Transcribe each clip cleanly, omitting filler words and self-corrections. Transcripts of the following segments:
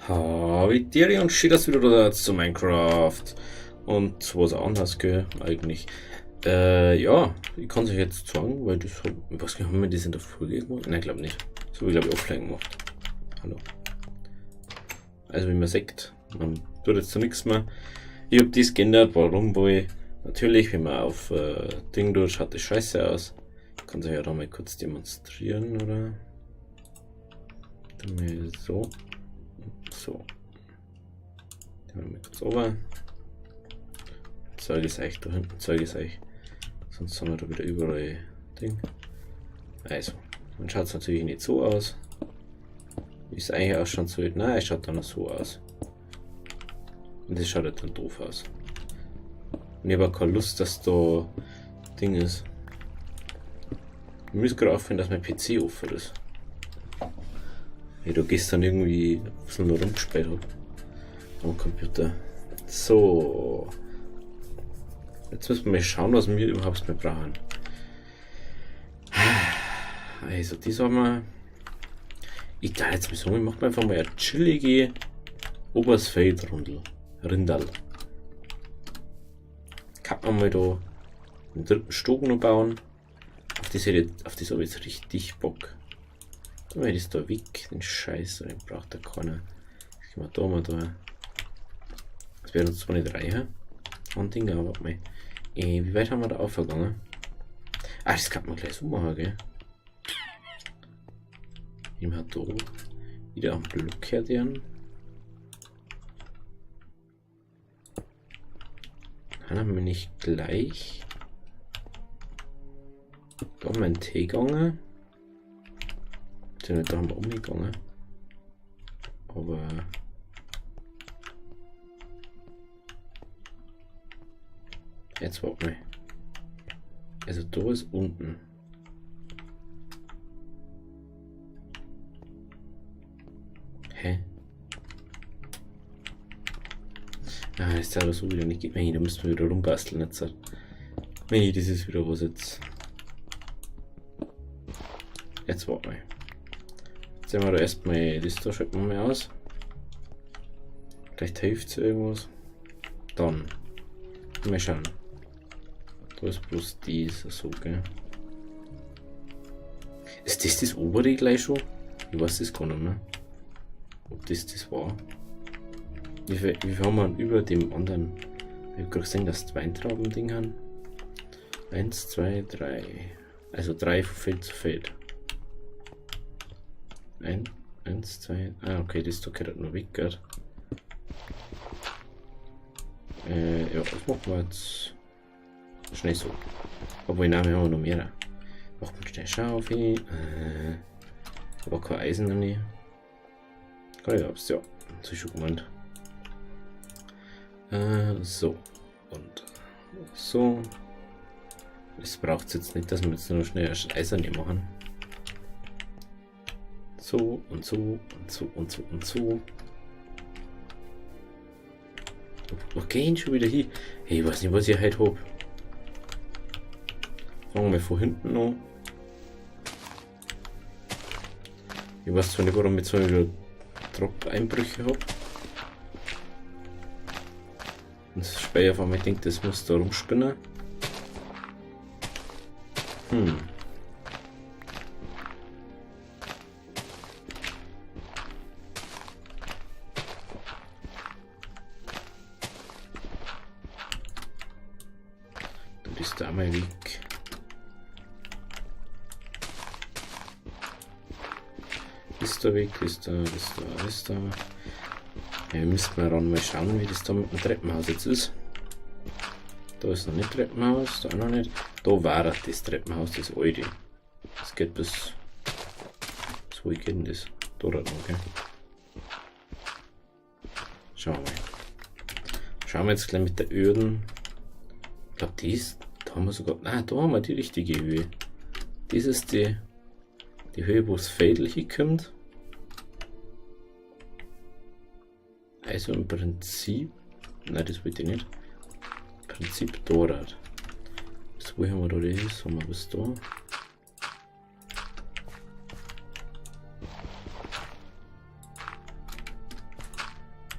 Habidere und schön, dass wieder da zu Minecraft. Und zu was anderes, gell, eigentlich. Ja, ich kann es euch jetzt zeigen, weil das hab, ich weiß nicht, haben wir das in der Folge gemacht? Nein, glaub nicht. Das hab ich, glaub ich, offline gemacht. Hallo. Also, wie man sieht, man tut jetzt so nichts mehr. Ich hab das geändert, warum wohl? Natürlich, wenn man auf Ding tut, schaut das scheiße aus. Ich kann es euch ja da mal kurz demonstrieren, oder? Dann mal so. So. Dann mal kurz runter. Zeige ich euch da hinten, zeige ich euch. Sonst haben wir da wieder überall Ding. Also, dann schaut's natürlich nicht so aus, wie es eigentlich ausschauen sollte. Nein, es schaut dann noch so aus. Und das schaut halt dann doof aus. Und ich hab auch keine Lust, dass da Ding ist. Ich muss gerade aufhören, dass mein PC offen ist. Weil ich da gestern ein bisschen noch rumgespielt hab. Am Computer. So. Jetzt müssen wir mal schauen, was wir überhaupt mehr brauchen. Also, das haben wir. Ich darf jetzt mal sagen, ich mach mir einfach mal eine chillige Obersfeldrundel. Rindal. Kann man mal da den dritten Stock noch bauen. Auf das hätte ich, auf das hab ich jetzt richtig Bock. Dann mach ich das da weg, den Scheiß, den braucht da keiner. Das können wir da mal da. Das wäre uns zwar nicht reichen. Ein Ding, aber warte mal. Wie weit haben wir da aufgegangen? Ah, das kann man gleich so machen, gell? Nehmen wir da wieder am Block her, den. Dann haben wir nicht gleich. Da haben wir einen T gegangen. Da haben wir umgegangen. Aber jetzt warte mal. Also da ist unten. Hä? Ah, das ist ja so wieder nicht. Geht mir hin, da müssen wir wieder rumbasteln jetzt. Nee, das ist wieder was jetzt. Jetzt warte mal. Jetzt sehen wir da erstmal das da, schalten wir mal aus. Vielleicht hilft's irgendwas. Dann. Mal schauen. Da ist bloß dies, so, gell. Ist das das obere gleich schon? Ich weiß das gar nicht mehr. Ob das das war. Wie viel haben wir denn über dem anderen? Ich hab grad gesehen, dass die Weintrauben-Ding haben. 1, 2, 3. Also 3 von Feld zu Feld. 1, 2. Ah, okay, das da gehört noch weg, gell? Ja, das machen wir jetzt schnell so. Obwohl, nein, wir haben noch mehr. Macht man schnell Schaufel. Aber kein Eisen noch nicht. Kann ich hab's, ja. Das ist schon gemeint. So. Und so. Es braucht's jetzt nicht, dass wir jetzt nur schnell ein Eisen machen. So und so und so und so und so. Wo gehen schon wieder hin? Hey, ich weiß nicht, was ich heute hab. Fangen wir von hinten an. Ich weiß zwar nicht, warum ich jetzt wieder Drop-Einbrüche hab. Und das Speer auf einmal denkt, das muss da rumspinnen. Du bist da mal weg. Ist da weg, ist da, ist da, ist da. Ja, wir müssten mal ran mal schauen, wie das da mit dem Treppenhaus jetzt ist. Da ist noch nicht Treppenhaus, da auch noch nicht. Da war das Treppenhaus, das alte. Das geht bis. Bis wo geht denn das? Da noch, okay. Schauen wir mal. Schauen wir jetzt gleich mit der Öden. Ich glaub, die ist. Da haben wir sogar. Nein, da haben wir die richtige Höhe. Das ist die Höhe, wo das Fädel hinkommt. Also im Prinzip. Nein, das wollte ich nicht. Im Prinzip dort. So, wo haben wir da das? Haben wir was da?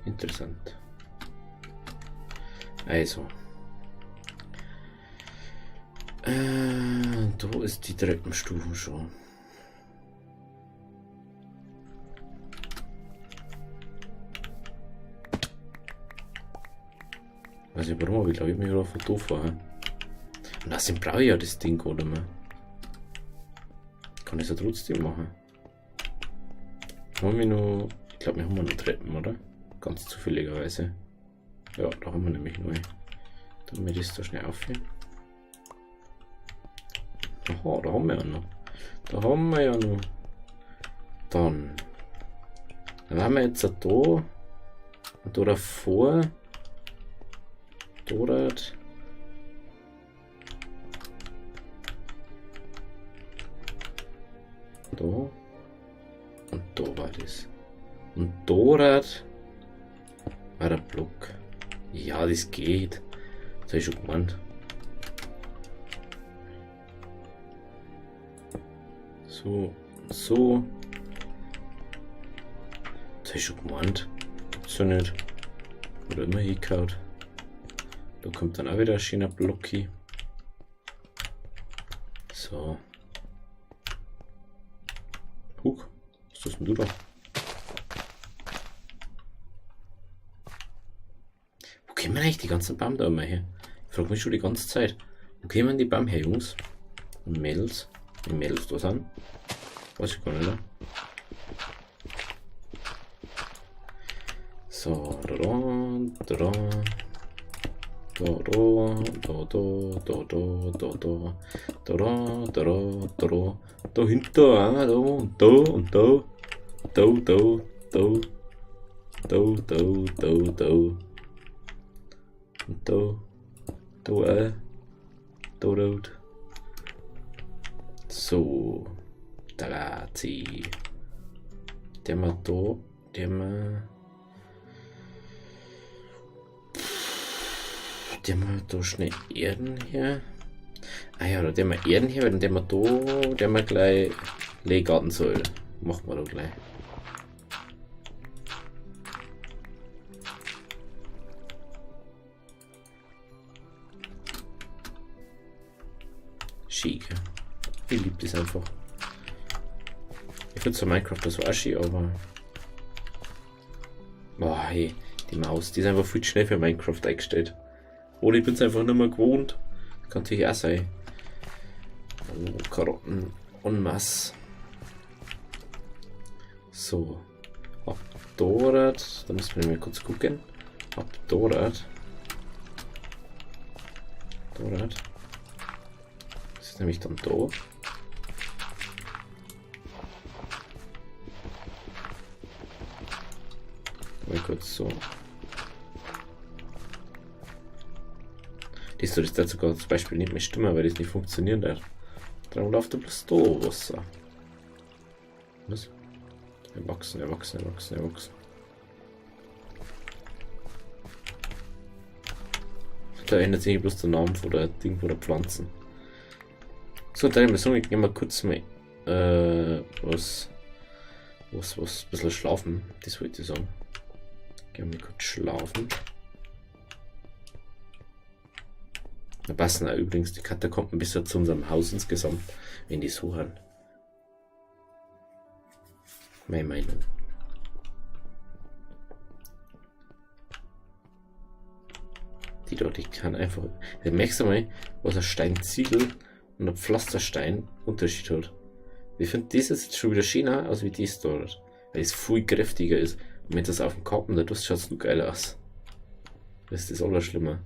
Interessant. Also. Da ist die Treppenstufen schon. Weiß nicht warum, aber ich glaube, ich hab mich gerade von doof vorher. Und außerdem brauche ich ja das Ding gar nicht mehr. Kann ich es ja trotzdem machen. Haben wir noch. Ich glaube, wir haben noch Treppen, oder? Ganz zufälligerweise. Ja, da haben wir nämlich neu. Damit ist da schnell auf. Aha, da haben wir ja noch. Da haben wir ja noch. Dann. Dann haben wir jetzt da. Und da davor. Dort. Da. Und da war das. Und dort war der Block. Ja, das geht. Das hab ich schon gemeint. So, so. Das hab ich schon gemeint. Gibt's ja nicht. Oder immer hingehauen. Da kommt dann auch wieder ein schöner Blocki. So. Huch, was tust denn du da? Wo kommen eigentlich die ganzen Baum da immer her? Ich frag mich schon die ganze Zeit. Wo kommen die Baum her, Jungs? Und Mädels? Die Mädels da sind? Weiß ich gar nicht, ne? So, da, da, da, da. Da, da, da, da, da, da, da, da, da, da, da, da, da, dahinter, ah, da und da und da, da, da, da, da, da, da, da, und da, da, da, da, so, da, zieh, der mal da, der mal. Der mal da schnell Erden her. Ah ja, da der mal Erden her, weil dann der mal da, der mal gleich Legartensäule. Machen wir da gleich. Schick. Ich lieb das einfach. Ich find zwar Minecraft das war auch schön, aber. Boah, hey, die Maus, die ist einfach viel zu schnell für Minecraft eingestellt. Oder ich bin's einfach nicht mehr gewohnt. Kann natürlich auch sein. Oh, Karotten en masse. So. Ab dort. Da müssen wir mal kurz gucken. Ab dort. Dort. Das ist nämlich dann da. Mal kurz so. Siehst du, das darf sogar zum Beispiel nicht mehr stimmen, weil das nicht funktionieren darf. Darum läuft da bloß da Wasser. Was? Erwachsen, erwachsen, erwachsen, erwachsen. Da ändert sich bloß der Name von der Ding von der Pflanzen. So, dann wir sagen, ich geh mal kurz mal was, ein bisschen schlafen. Das wollte ich sagen. Gehen wir mal kurz schlafen. Da passen auch übrigens die Katakomben besser zu unserem Haus insgesamt, wenn die so haben. Meine Meinung. Die dort, die kann einfach. Da merkst du mal, was ein Steinziegel und ein Pflasterstein Unterschied hat. Ich finde das jetzt schon wieder schöner als wie das dort. Weil es viel kräftiger ist. Und wenn das auf dem Karpen da tust, schaut's nur geil aus. Das ist das Allerschlimme.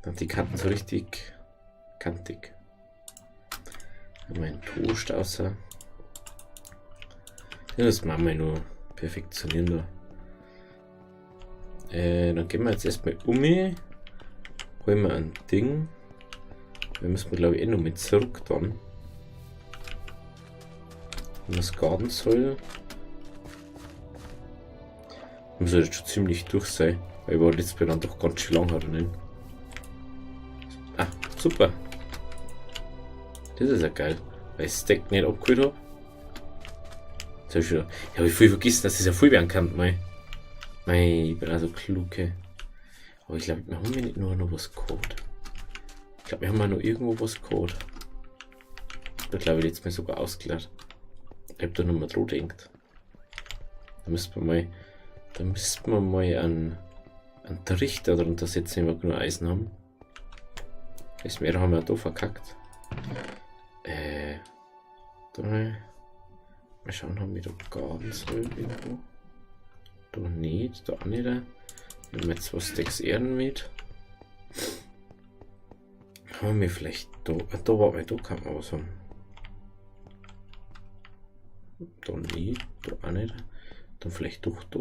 Dann die Kanten so richtig kantig. Haben wir einen Toast außer. Ja, das machen wir nur perfektionieren da. Dann gehen wir jetzt erstmal um. Holen wir ein Ding. Wir müssen, glaube ich, eh noch mit zurück dann. Und das Gartensäule. Muss ja jetzt schon ziemlich durch sein. Weil ich war letztes Mal dann doch ganz schön lang drinnen. Ah, super. Das ist ja geil. Weil ich das Stack nicht abgeholt hab. Jetzt hab ich schon, ja, hab ich voll vergessen, dass das ja voll werden kann, mal. Mei, ich bin also klug. Aber ich glaube, wir haben ja nicht nur noch was gehabt. Ich glaube, wir haben ja noch irgendwo was gehabt. Da glaube ich jetzt mir sogar ausgelacht. Ich hab da noch mal dran gedacht. Da müssten wir mal einen Trichter drunter setzen, wenn wir genug Eisen haben. Das Meer haben wir da verkackt. Da mal. Mal schauen, haben wir da ganz irgendwo. Da nicht, da auch nicht. Wir haben jetzt 2 Stacks Erden mit. Haben wir vielleicht da. Da war mal, da kann man was haben. Da nicht, da auch nicht. Dann vielleicht doch da.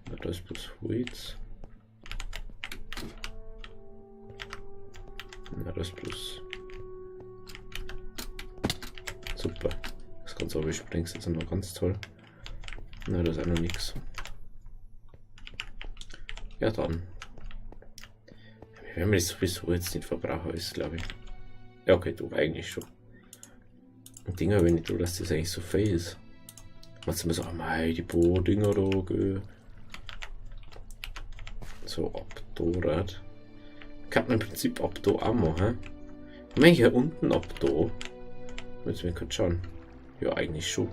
Na, da ist bloß Holz. Na, das ist bloß. Super. Das ganze aber springst jetzt noch ganz toll. Na, das ist auch noch nix. Ja, dann. Wir werden das sowieso jetzt nicht verbrauchen, ist, glaube ich. Ja, okay, doch, eigentlich schon. Und Dinger, wenn ich tue, dass das eigentlich so viel ist. Machst du immer so, oh mei, die Dinger da, gell. So, ab da, kann man im Prinzip ab da auch machen. Haben wir hier unten ab da? Müssen wir kurz schauen. Ja, eigentlich schon.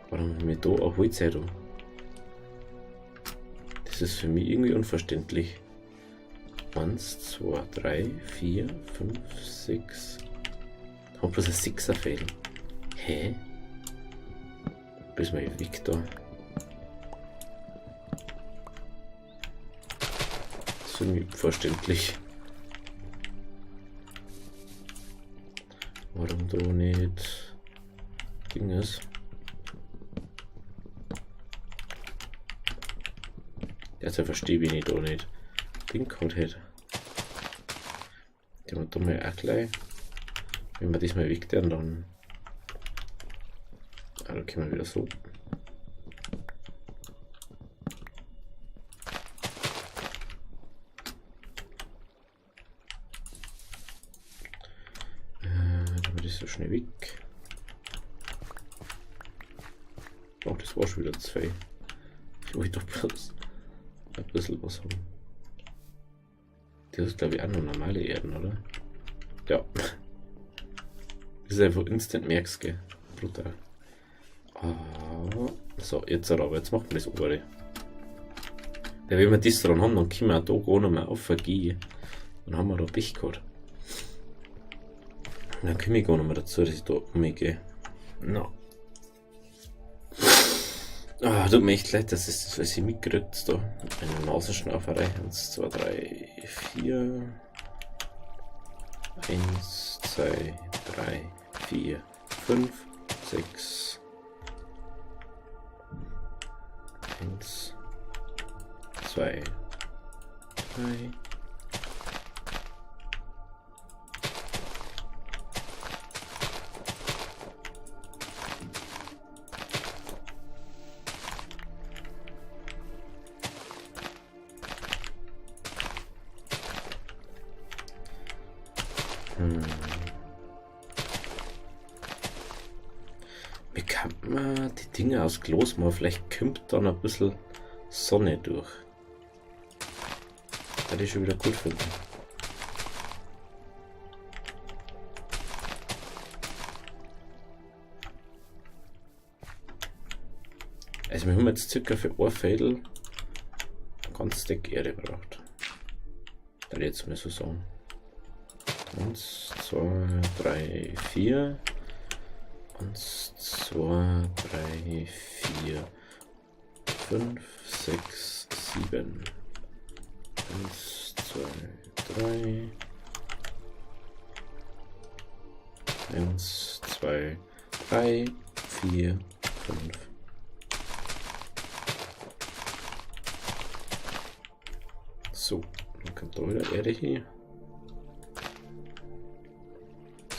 Warum haben wir da eine Holzheidung? Das ist für mich irgendwie unverständlich. 1, 2, 3, 4, 5, 6. Da haben bloß ein 6er fehlen. Hä? Bis mal weg da. Das ist für mich unverständlich. Warum da nicht Ding ist. Jetzt verstehe ich, wenn ich da nicht Ding gehabt hätte. Die haben wir da mal auch gleich. Wenn wir das mal weg tun, dann. Ah, da können wir wieder so. Dann wird das so schnell weg. Oh, das war schon wieder 2. Ich wollte doch bloß ein bisschen was haben. Das ist, glaube ich, auch noch normale Erden, oder? Ja. Das ist einfach instant merkst, gell? Brutal. Ah, so, jetzt aber, jetzt macht man das obere. Ja, wenn wir das dran haben, dann können wir auch da gar nicht mehr aufgehen. Dann haben wir da Pech gehabt. Dann komme ich gar nicht mehr dazu, dass ich da umgehe. No. Ah, tut mir echt leid, dass es das, was ich mitgekriegt da. Eine Nasenschnauferei. 1, 2, 3, 4. 1, 2, 3, 4, 5, 6. 1, 2, 3. Wie kann man die Dinge aus Glas machen? Vielleicht kommt dann ein bisschen Sonne durch. Das würde ich schon wieder gut finden. Also wir haben jetzt circa für ein Viertel ein ganz dick Erde gebraucht. Da würde ich jetzt mal so sagen. 1, 2, 3, 4. 1, 2, 3, 4, 5, 6, 7. 1, 2, 3. 1, 2, 3, 4, 5. So, dann kommt da wieder Erde hin.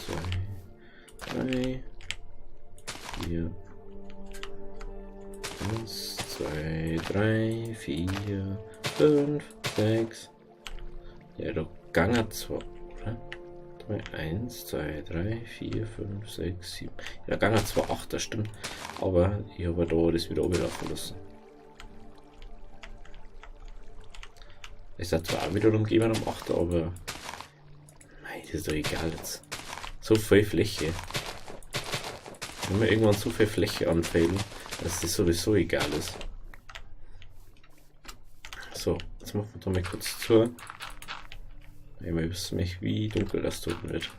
2, 3, 4, 1, 2, 3, 4, 5, 6. Ja, da gange zwar, oder? Da Warte mal, 1, 2, 3, 4, 5, 6, 7. Ja, gange zwar 8, das stimmt. Aber ich habe da das wieder oben lassen. Es hat zwar auch wieder umgeben um 8, aber mei, das ist doch egal jetzt. So viel Fläche. Wenn wir irgendwann so viel Fläche anfällen, dass das sowieso egal ist. So, jetzt machen wir da mal kurz zu. Ich weiß nicht, wie dunkel das dort wird.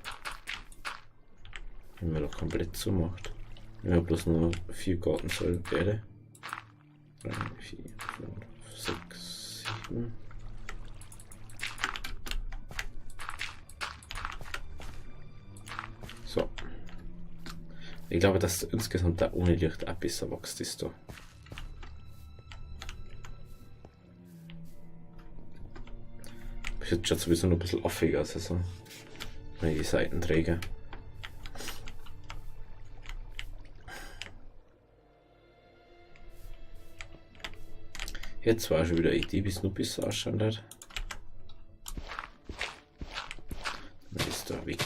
Wenn man doch komplett zumacht. Wenn man bloß nur 4 Gartensäulen wäre. 3, 4, 5, 6, 7. So. Ich glaube, dass insgesamt da ohne Licht auch besser wächst, ist da. Das schaut sowieso noch ein bisschen affig aus, also wenn ich die Seitenträger. Jetzt war schon wieder eine Idee, wie es noch besser ausschauen hat. Dann ist da weg.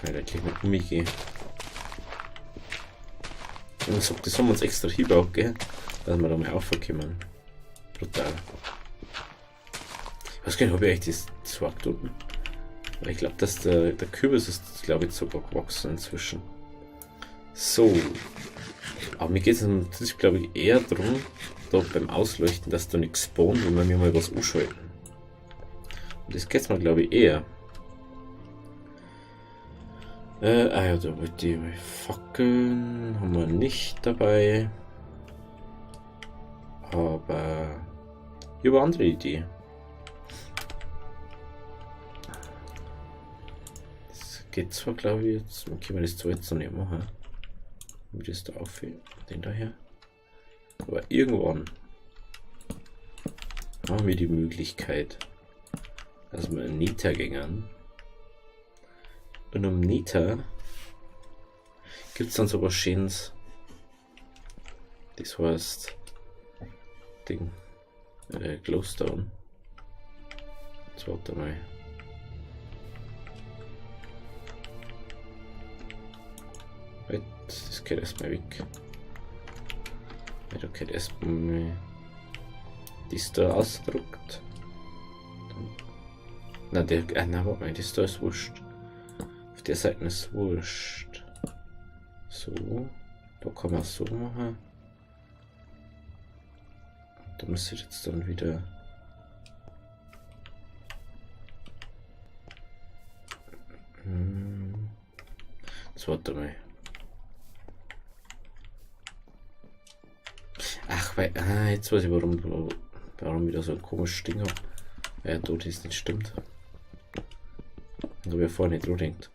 Kann ich da gleich mit umgehen. Wenn man sagt, das haben wir uns extra hingebaut, gell? Dass wir da mal aufkommen. Brutal. Ich weiß gar nicht, hab ich eigentlich das Zeug da unten? Weil ich glaub, dass der Kürbis ist, glaub ich, sogar gewachsen inzwischen. So. Aber mir geht's natürlich, glaub ich, eher drum, da beim Ausleuchten, dass da nichts spawnt, wenn wir mir mal was anschalten. Und das geht's mir, glaub ich, eher. Ah ja, da wollte ich mal Fackeln haben wir nicht dabei. Aber ich habe eine andere Idee. Das geht zwar, glaub ich, jetzt. Können wir das zwar jetzt noch nicht machen. Wie das da auffällt, den daher. Aber irgendwann haben wir die Möglichkeit, dass wir in Nether gehen. Und um Nether gibt's dann so was Schönes. Das heißt Ding, Glowstone. Jetzt warte mal. Wait, das geht erstmal weg. Ja, da geht erstmal das da ausgedruckt. Dann, nein, der, nein, warte mal, das da ist wurscht. Auf der Seite ist wurscht. So, da kann man so machen. Da müsste ich jetzt dann wieder. Jetzt warte mal. Ach, weil, jetzt weiß ich, warum ich da so ein komisches Ding hab. Weil ja, dort ist nicht stimmt. Da hab ich ja vorher nicht dran gedacht.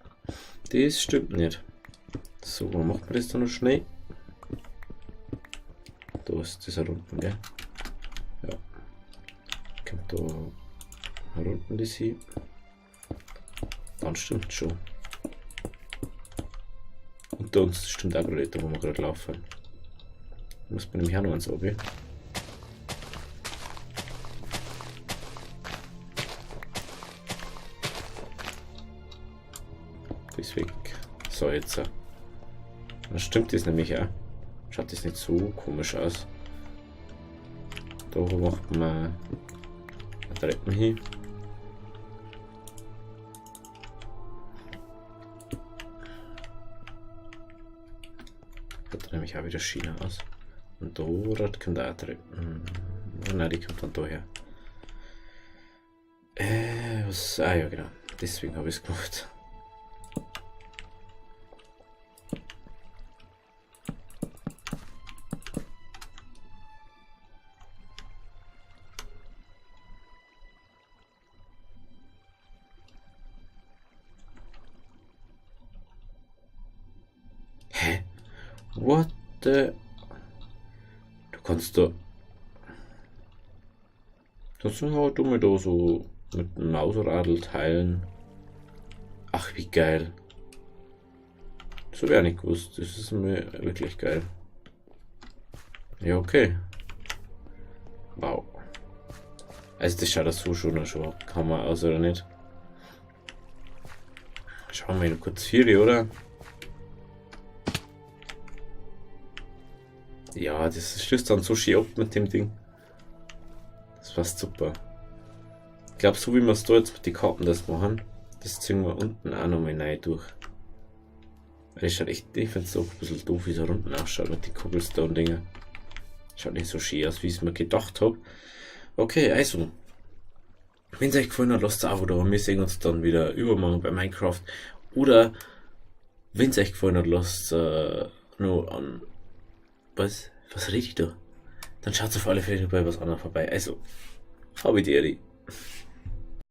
Das stimmt nicht. So, warum macht man das dann noch schnell? Da ist das unten, gell? Ja. Kommt da unten das hin. Dann stimmt schon. Und da uns stimmt auch gerade, da wo wir gerade laufen. Da muss man nämlich auch noch eins runter. Das weg. So, jetzt. Dann stimmt das nämlich auch. Schaut das nicht so komisch aus. Da macht man eine Treppe hin. Schaut nämlich auch wieder schöner aus. Und da kommt auch eine Treppe. Nein, die kommt dann daher. Was? Ah ja, genau. Deswegen habe ich's gemacht. Hä? What the? Du kannst da. Das sind halt dumme da so mit dem Mausradl teilen. Ach, wie geil. Das hab ich auch nicht gewusst. Das ist mir wirklich geil. Ja, okay. Wow. Also das schaut so schon Hammer aus, oder nicht? Schauen wir noch kurz hier, oder? Ja, das stößt dann so schön ab mit dem Ding. Das passt super. Ich glaube, so wie wir es da jetzt mit den Karten das machen, das ziehen wir unten auch nochmal rein durch. Weil das schaut echt, ich finde es auch ein bisschen doof, wie es da unten ausschaut mit den Cobblestone-Dinger. Schaut nicht so schön aus, wie ich es mir gedacht habe. Okay, also. Wenn es euch gefallen hat, lasst ein Abo da. Wir sehen uns dann wieder übermorgen bei Minecraft. Oder wenn es euch gefallen hat, lasst noch an. Was? Was rede ich da? Dann schaut auf alle Fälle bei was anderem vorbei. Also, habe die Ehre.